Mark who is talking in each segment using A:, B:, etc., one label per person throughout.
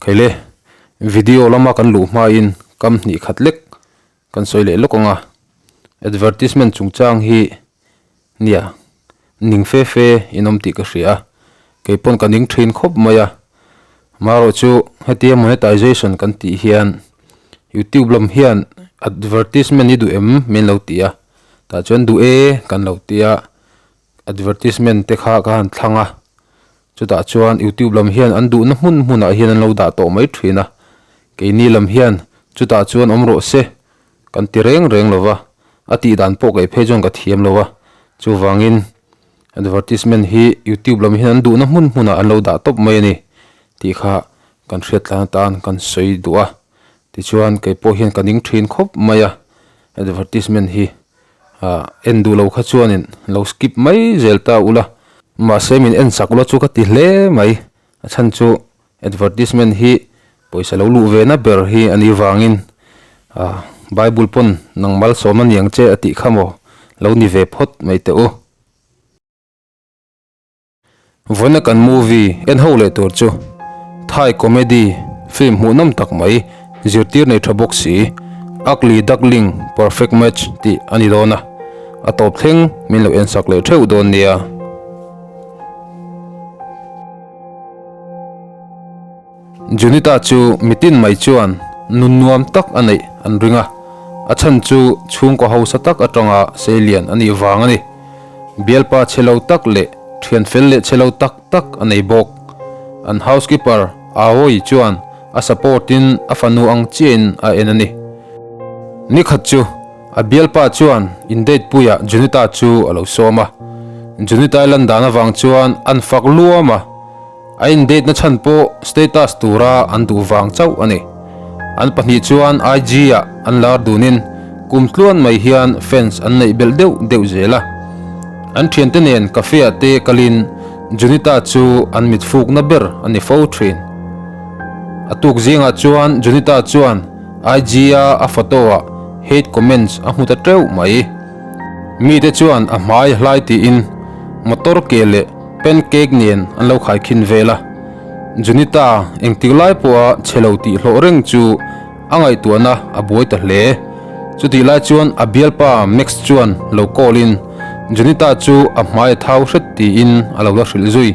A: Khaile, video lama kan luh hmain kam hnih khat lek kan sawi leh lawk ang a, advertisement chungchang hi nia ning fe fe in awm tih ka hria a, kei pawn ka ning thin khawp mai a, marawh chu hetia monetization kan tih hian youtube lam hian advertisement i duh em min lo ti a, tah chuan duh e kan lo ti a, advertisement te kha ka han thlang a, chutah chuan youtube lam hian an duhna hmun hmunah hian an lo dah tawh mai thin a, keini lam hian chutah chuan awm rawh se kan ti reng reng lo va, a tih dan pawh kei phei chuan ka thiam lo a, chuvangin advertisement hi youtube lam hian an duhna hmun hmunah an lo dah tawp mai a ni tih kha kan hriat tlan atan kan sawi duh a, tichuan kei pawh hian ka ning thin khawp mai a advertisement hi. Ah en duh lo kha chuanin lo skip mai zel ta ula mahse min en sak ula chu ka ti hle mai a chhan chu advertisement hi pawisa lo luh ve na ber hi a nih vangin ah bible pawn nang malsawm a niang che a tih kha maw lo ni ve phawt mai teh u. Vawiina kan movie en ho leh tur chu Thai comedy film hmuhnawm tak mai zirtir nei tha bawk si Ugly Duckling Perfect Match tih a ni dawn a, a tawp thleng min lo en sak leh theuh dawn nia. Junita chu mitin mai chuan nun nuam tak a neih an ring a, a chhan chu chhungkaw hausa tak atanga seilian a nih vang a ni. Bialpa chhe lo tak leh thian fel leh chhe lo tak tak a nei bawk. An housekeeper Aoi chuan a support in a fanu ang chiahin a en a ni. Nikhat chu a bialpa chuan in date puiah Junita chu a lo sawm a, Junita-i lan dan avang chuan an fak luam a. A indate na chhan pawh status tura an duh vang chauh a ni. An pahnih chuan IG ah an lar dunin kum tluan mai hian fans an neih belh deuh deuh zel a. An thiante nen cafe ah te kalin Junita chu an mit fukna ber a ni fo thin. A tuk zingah chuan Junita chuan IG a a photo ah hate comments a hmu ta teuh mai. Mite chuan a hmai hlai tiin motor ke leh Pancake nen an lo khaikhin vel a, Junita engtik lai pawha chhe lo tih hlawh reng chu a ngaihtuahna a buai ta hle. Chutih lai chuan a bialpa Max chuan lo call in Junita chu a hmai a thau hret tiin a lo la hrilh zui.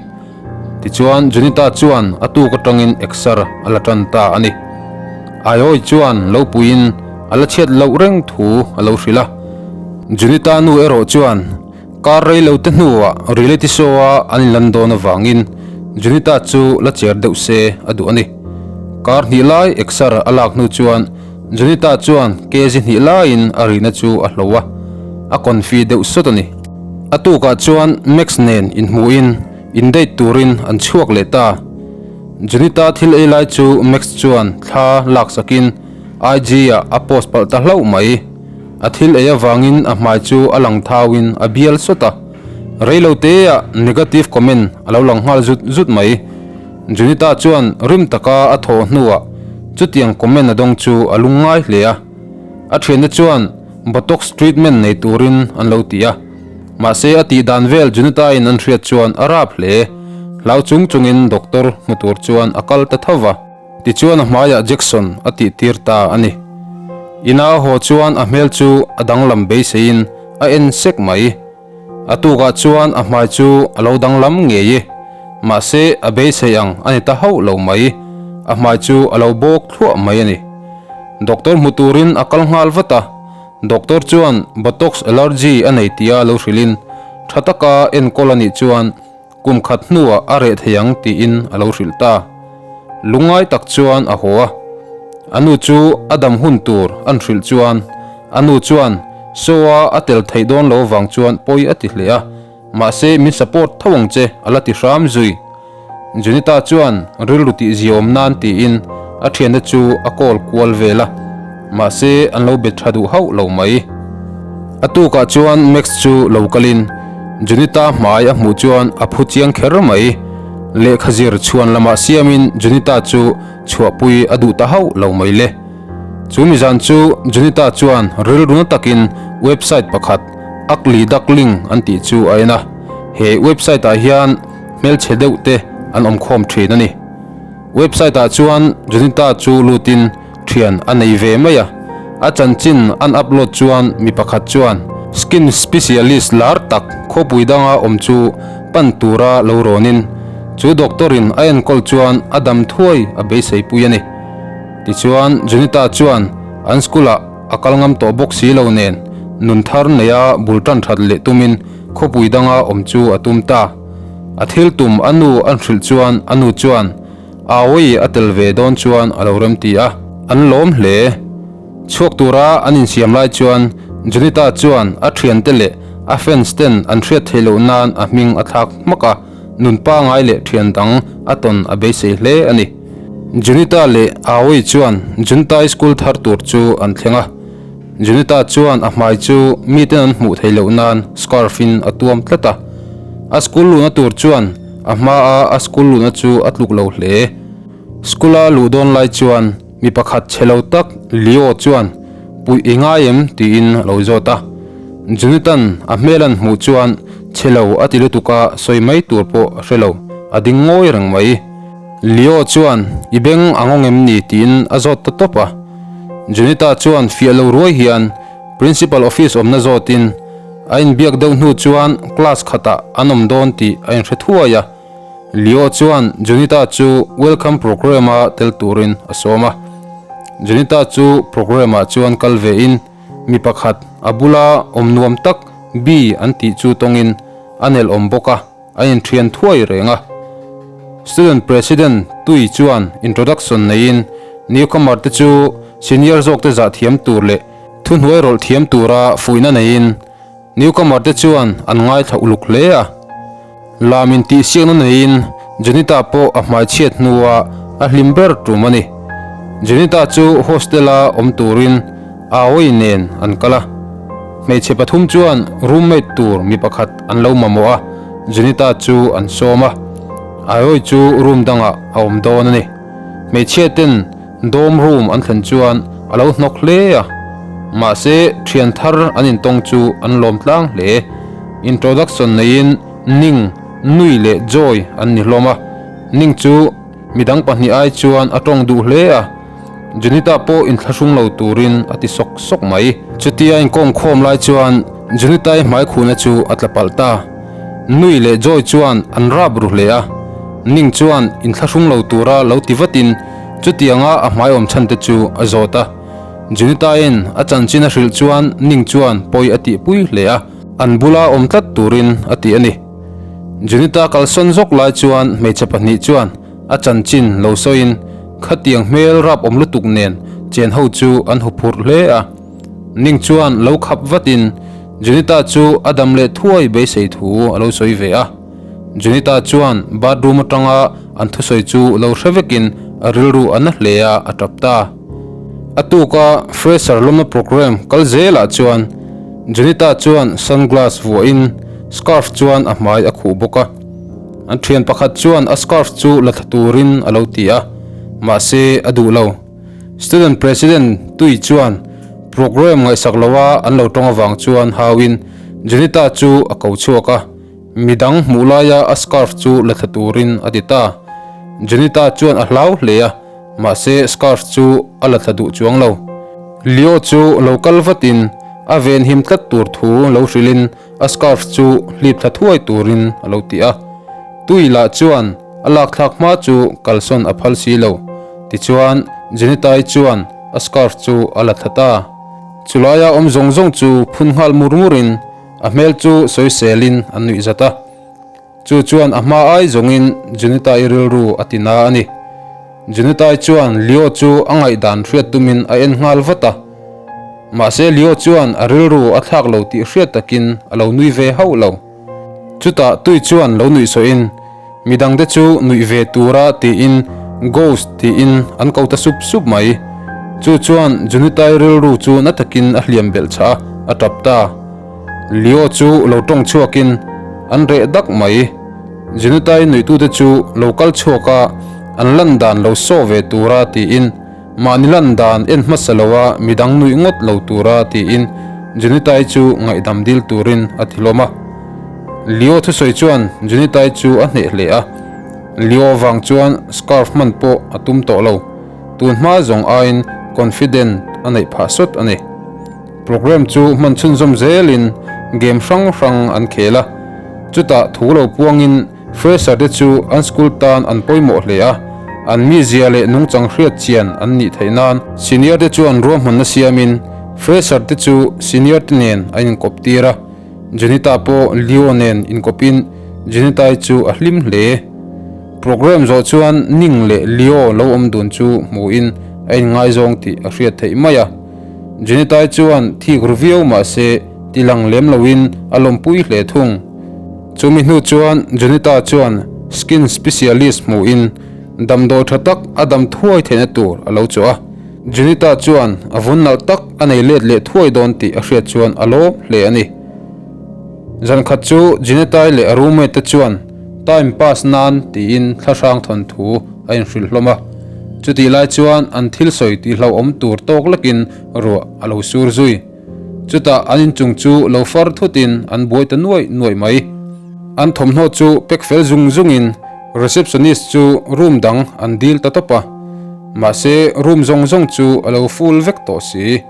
A: Tichuan Junita chuan a tuk atangin exer a la tan ta a ni. Aiawi chuan lo puiin a la chhiat loh reng thu a lo hrilh a. Junita nu erawh chuan Kar rei lo te hnuah reality show a an inlan dawn avangin Junita chu la cher deuh se a duh a ni. Kar hnih lai exer a lak hnu chuan Junita chuan kg hnih laiin a rihna chu a hlo a, a confi deuh sawt a ni. A tukah chuan Max nen inhmuhin in date turin an chhuak leh ta. Junita thil ei lai chu Max chuan thla laksakin IG ah a post palh ta hlauh mai. A thil ei avangin a hmai chu a lang thauin a bial sawt a, reilo teah negative comment a lo lang nghal zut zut mai. Junita chuan rim taka a thawh hnuah chutiang comment a dawng chu a lungngai hle a. A thiante chuan botox treatment nei turin an lo ti a, mahse a tih dan vel Junita-in an hriat chuan a rap hle. Hlau chung chungin doctor hmu tur chuan a kal ta tho va. Tichuan a hmaiah Jackson a tih tir ta a ni. Ina a haw chuan a hmel chu a danglam beiseiin a en sek mai. A tukah chuan a hmai chu a lo danglam ngei e. Mahse a beisei ang a ni ta hauh lo mai. A hmai chu a lo bawk thluah mai a ni. Doctor hmu turin a kal nghal vat a. Doctor chuan Botox allergy a nei tia lo hrilhin tha taka enkawl a nih chuan Kum khat hnuah a reh thei ang tiin a lo hrilh ta. Lungngai tak chuan a haw a. A nu chu a dam hun tur an hrilh chuan a nu chuan show-a a tel theih dawn lo vang chuan pawi a ti hle a, mahse min support tho ang che a la ti hram zui. Junita chuan rilru tih ziaawm nan tiin a thiante chu a call kual vel a, mahse an lo be tha duh hauh lo mai. A tukah chuan Max chu lo kalin Junita hmai a hmuh chuan a phu chiang kher mai. Lehkha zir chhuan lamah siamin Junita chu chhuahpui a duh ta hauh lo mai le. Chu mizan chu Junita chuan rilru na takin website pakhat Ugly Duckling an tih chu a en a, he website ah hian hmelchhe deuh te an awm khawm thin a ni. Website ah chuan Junita chu lutin thian a nei ve mai a, a chanchin an upload chuan mi pakhat chuan skin specialist lar tak khawpui danga awm chu pan tura lo rawnin chu doctor in a enkawl chuan a dam thuai a beisei pui a ni. Tichuan Junita chuan an school ah a kal ngam tawh bawk si lo nen nun thar neia bul tan that leh tumin khawpui danga awm chu a tum ta. A thil tum a nu an hrilh chuan a nu chuan Awi a tel ve dawn chuan a lo rem ti a, an lawm hle. Chhuak tura an insiam lai chuan Junita chuan a thiante leh a fans ten an hriat theih loh nan a hming a thlak hmak a, nun pangai leh thian dang a tawn a beisei hle a ni. Junita leh Awi chuan Juntai school thar tur chu an thleng a, Junita chuan a hmai chu miten an hmuh theih loh nan scarf in a tuam tlat a, a school luhna tur chuan A hmaa a school luhna chu a tluk lo hle. School a luh dawn lai chuan mi pakhat chhe lo tak Leo chuan puih i ngai em tiin a lo zawt a. Jonathan a hmel an hmuh chuan chhe lo a ti lutuk a sawi mai tur pawh a hre lo, a ding ngawi reng mai. Leo chuan i beng a ngawng em ni tiin a zawt ta tawp a. Jonathan chuan fiah lo ruai hian Principal office awmna zawtin a inbiak deuh hnu chuan class khatah an awm dawn tih a inhre thuai a. Leo chuan Junita chu welcome programme a tel turin a sawm a. Junita chu programme ah chuan kal ve in mi pakhat a bula awm nuam tak Bee an tih chu tawngin a nelh awm bawk a. A inthian thuai reng a. Student President Tui chuan introduction neiin newcomer te chu senior zawkte zah thiam tur leh thuhnuai rawlh thiam tura fuihna neiin newcomer te chuan an ngaithla uluk hle a. Lam intihsiakna neiin Junita pawh a hmaichhiat hnua a hlim ber tum a ni. Junita chu hostel-a awm turin Aoi nen an kal a. Hmeichhe pathum chuan roommate tur mi pakhat an lo mamawh a, Junita chu an sawm a. Aoi chu room dangah a awm dawn a ni. Hmeichhia ten dorm room an thlen chuan a lo hnawk hle a. Mahse, thian thar an intawng chu an lawm tlang hle. Introduction neiin Ning, Nui leh Joy an ni hlawm a. Ning chu midang pahnih ai chuan a tawng duh hle a. Junita pawh inthlahrung lo turin a ti sawk sawk mai. Chutia inkawm khawm lai chuan Junitai hmaikhuna chu a tla palh ta. Nui leh Joy chuan an rap ru hle a. Ning chuan inthlahrung lo tura lo ti vatin chutianga a hmai awm chhan te chu a zawt a. Junitaiin a chanchin a hrilh chuan Ning chuan pawi a tihpui hle a. An bula awm tlat turin a ti a ni. Junita kalsawn zawk lai chuan hmeichhe pahnih chuan A chanchin lo sawiin khatiang hmel rap awm lutuk nen chen ho chu an huphurh hle a. Ning chuan lo khap vatin Junita chu a dam leh thuai beisei thu a lo sawi ve a. Junita chuan bathroom atanga an thusawi chu lo hre vekin a rilru a na hle a, a tap ta. A tuka fresher lawmna programme kal zelah chuan Junita chuan sunglass vuahin scarf chuan a hmai a khuh bawk a. An thian pakhat chuan a scarf chu la thla turin a lo ti a, mahse a duh lo. Student President Tui chuan programme ngaihsak loa an lo tawng avang chuan hauin Junita chu a ko chhuak a, midang hmuh laia a scarf chu la thla turin a ti ta. Junita chuan a hlau hle a, mahse scarf chu a la thla duh chuang lo. Leo chu lo kal vatin a venhim tlat tur thu lo hrilhin A scarf chu hlip thla thuai turin a lo ti a, Tui lah chuan a lakthlak hma chu kalsawn a phal si lo. Tichuan, Jenitai chuan a scarf chu a la thla ta. Chulaia awm zawng zawng chu phun nghal mur murin a hmel chu sawiselin an nuih zat a. Chu chuan a hma ai zawngin Junitai rilru a ti na a ni. Junitai chuan Leo chu a ngaihdan hriat tumin a en nghal vat a. Mahse Leo chuan a rilru a thlak lo tih hriat takin a lo nui ve hauh lo. Chutah Tui chuan lo nuih sawhin midangte chu nuih ve tura tiin Ghost tiin an ko ta sup sup mai. Chu chuan Junitai rilru chu na takin a hliam belh chah a, a tap ta. Leo chu lo tawng chhuakin an reh dak mai. Junutai nuihtute chu lo kal chhuak a, an lan dan lo saw ve tura tiin mahni lan dan en hmasa loa midang nuih ngawt lo tura tiin Junutai chu ngaihdam dil turin a ti hlawm a. Leo thusawi chuan Junutai chu a hneh hle a. Leo vang chuan scarf hman pawh a tum tawh lo. Tun hma zawng aiin confident a neih phah sawt a ni. Program chu hman chhunzawm zelin game hrang hrang an khel a. Chutah thu lo puangin fresher te chu an school tan an pawimawh hle a, an mizia leh nungchang hriat chian an nih theih nan senior te chuan ruahmanna siamin fresher te chu senior te nen a inkawp tir a. Junita pawh Leo nen inkawpin Junitai chu a hlim hle. Program zawh chuan Ning leh Leo lo awm dun chu hmuhin a inngaizawng tih a hriat theih mai a. Junitai chuan thik ru viau mah se tilang lem loin a lawmpui hle thung. Chumi hnu chuan Junita chuan skin specialist hmuhin damdawi tha tak a dam thuai theihna tur a lo chawh a. Junita chuan a vun nalh tak a nei let leh thuai dawn tih a hriat chuan a lawm hle a ni. Zan khat chu Junetai leh a roommate te chuan time pass nan tiin thlahrang thawnthu a inhrilh hlawm a. Chutih lai chuan an thil sawi tih hlauhawm tur tawk lekin ruah a lo sur zui. Chutah an inchung chu lo far thutin an buai ta nuaih nuaih mai. An thawmhnaw chu pack fel zung zungin receptionist chu room dang an dil ta tawp a. Mahse room zawng zawng chu a lo full vek tawh si.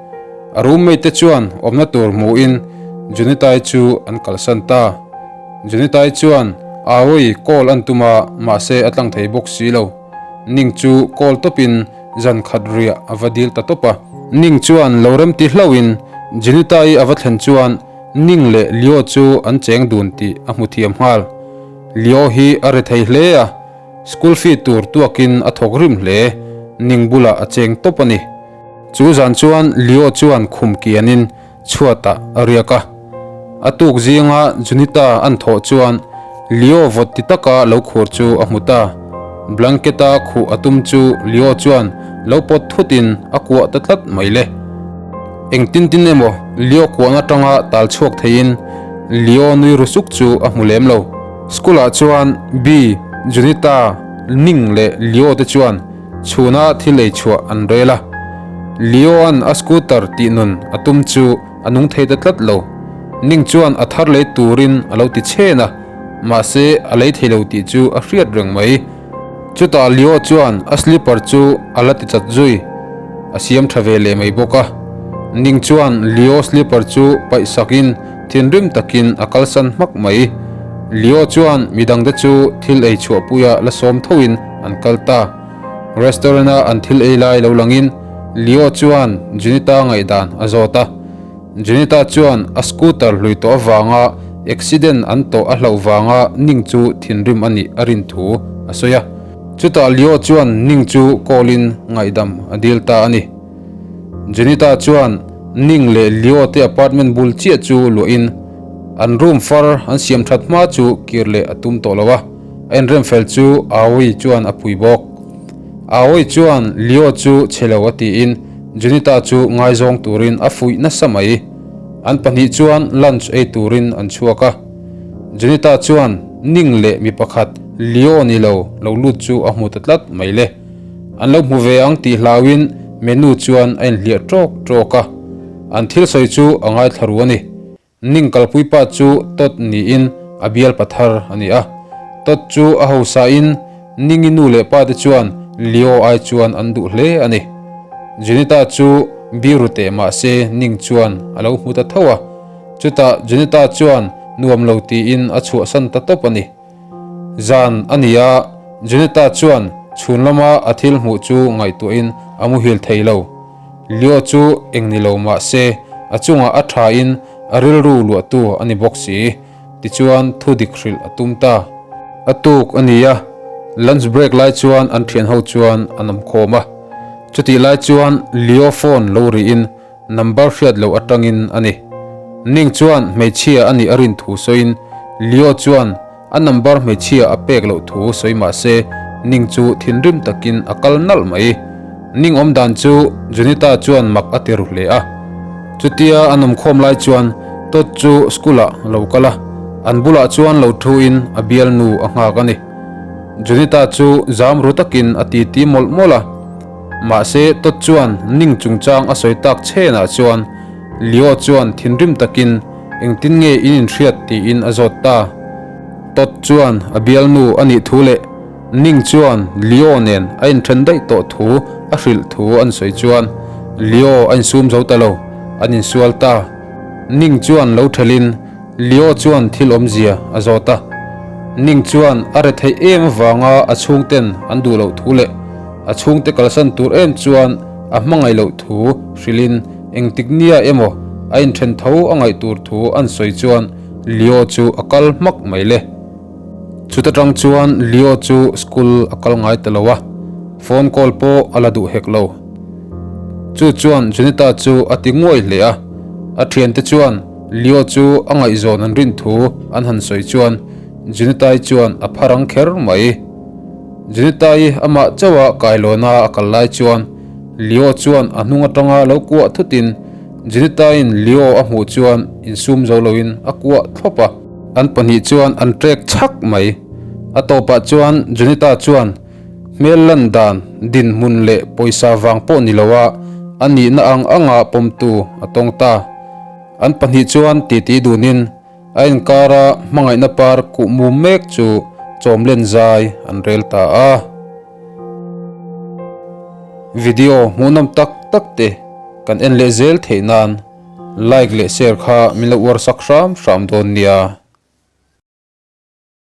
A: A roommate te chuan awmna tur hmuhin Junitai chu an kalsan ta. Junitai chuan Aoi call an tum a, mahse a tlang thei bawk si lo. Ning chu call tawpin zan khat riah a va dil ta tawp a. Ning chuan lo remti hlauhin Junitai a va thlen chuan Ning leh Leo chu an cheng dun tih a hmu thiam nghal. Leo hi a re thei hle a, school fee tur tuakin a thawk rim hle. Ning bulah a cheng tawp a ni. Chu zan chuan Leo chuan khum kianin chhuatah a riak a. A tuk zinga Junita an thawh chuan Leo vawt ti taka lo khur chu a hmu ta. Blanket-a khuh a tum chu Leo chuan lo pawt thutin a kuah ta tlat mai le. Engtin tin emaw Leo kuahna atanga tal chhuak theiin Leo nui ru suk chu a hmu lem lo. School-ah chuan Bi, Junita, Ning leh Leo te chuan Chhuna thil ei chhuah an rel a, Leo-a'n a scooter tih nun a tum chu a nung thei ta tlat lo. Ning chuan a thar lei turin a lo ti chhen a, mahse a lei thei lo tih chu a hriat reng mai. Chutah Leo chuan a slipper chu a la ti chat zui, a siam tha ve leh mai bawk a. Ning chuan Leo slipper chu paih sakin thinrim takin a kalsan hmak mai. Leo chuan midangte chu thil ei chhuahpuia la sawm thoin an kal ta. Restaurant a an thil ei lai lo langin Leo chuan Junita ngaihdan a zawt a. Junita chuan a scooter hlui tawh avanga accident an tawh a hlauh vanga Ning chu thinrim a nih a rin thu a sawi a. Chutah Leo chuan Ning chu call in ngaihdam a dil ta a ni. Junita chuan Ning leh Leo te apartment bul chiah chu luahin an room far an siam that hma chu kir leh a tum tawh lo a. A inremfel chu Aoi chuan a pui bawk. Aoi chuan Leo chu chhe lo a tiin Junita chu ngaizawng turin a fuih nasa mai. An pahnih chuan lunch ei turin an chhuak a. Junita chuan Ning leh mi pakhat Leo ni lo lo lut chu a hmu ta tlat mai le. An lo hmu ve ang tih hlauin menu chuan a inhliah ṭawk ṭawk a. An thil sawi chu a ngaithla ru a ni. Ning kalpui pa chu Todd niin a bial pathar a ni a. Todd chu a hausain Ningi nu leh pa te chuan Leo ai chuan an duh hle a ni. Junita chu biru teh mah se Ning chuan a lo hmu ta tho a. Chutah Junita chuan nuam lo tiin a chhuahsan ta tawp a ni. Zan a ni a, Junita chuan chhun lama a thil hmuh chu ngaihtuahin a muhil thei lo. Leo chu eng ni lo mah se a chungah a thain a rilru luahtu a ni bawk si. Tichuan thu dik hrilh a tum ta. A tuk a ni a, lunch break lai chuan an thian ho chuan an awm khawm a. Chutih lai chuan Leo phone lo rihin Number hriat loh atangin a ni. Ning chuan hmeichhia a nih a rin thu sawiin Leo chuan a number hmeichhia a pek loh thu sawi mah se Ning chu thinrim takin a kal nalh mai. Ning awm dan chu Junita chuan mak a ti ru hle a. Chutia an awmkhawm lai chuan Todd chu school ah lo kal a, an bulah chuan lo thuin a bialnu a nghak a ni. Junita chu zam ru takin a titi mawlh mawlh a. Mahse, Todd chuan Ning chungchang a sawi tak chenah chuan Leo chuan thinrim takin engtin nge in inhriat tiin a zawt ta. Todd chuan a bialnu a nih thu leh Ning chuan Leo nen a inthen daih tawh thu a hrilh thu an sawi chuan Leo a insum zo ta lo, an insual ta. Ning chuan lo thelhin Leo chuan thil awmzia a zawt a. Ning chuan a retheih em avanga a chhungten an duh loh thu leh a chhungte kalsan tur em chuan a hmangaih loh thu hrilhin engtik nia emaw a inthen tho a ngaih tur thu an sawi chuan Leo chu a kal hmak mai le. Chuta tang chuan Leo chu school a kal ngai ta lo a, phone call pawh a la duh hek lo. Chu chuan Junita chu a ti nguai hle a, a thiante chuan Leo chu a ngaihzawn an rin thu an han sawi chuan Junitai chuan a pharang kher mai. Junitai amah chauha kailawna a kal lai chuan Leo chuan a hnung atanga lo kuah thutin Junitaiin Leo a hmuh chuan insum zo loin a kuah thlawp a. An pahnih chuan an trek chhak mai. A tawpah chuan Junita chuan hmel lan dan, dinhmun leh pawisa vang pawh ni loa a nihna ang anga pawmtu a tawng ta. An pahnih chuan titi dunin a inkara hmangaihna par kuh mum mek chu chawmlen zai an rel ta a. Video hmuhnawm tak tak te kan en leh zel theih nan like leh share kha min lo uar sak hram hram dawn nia.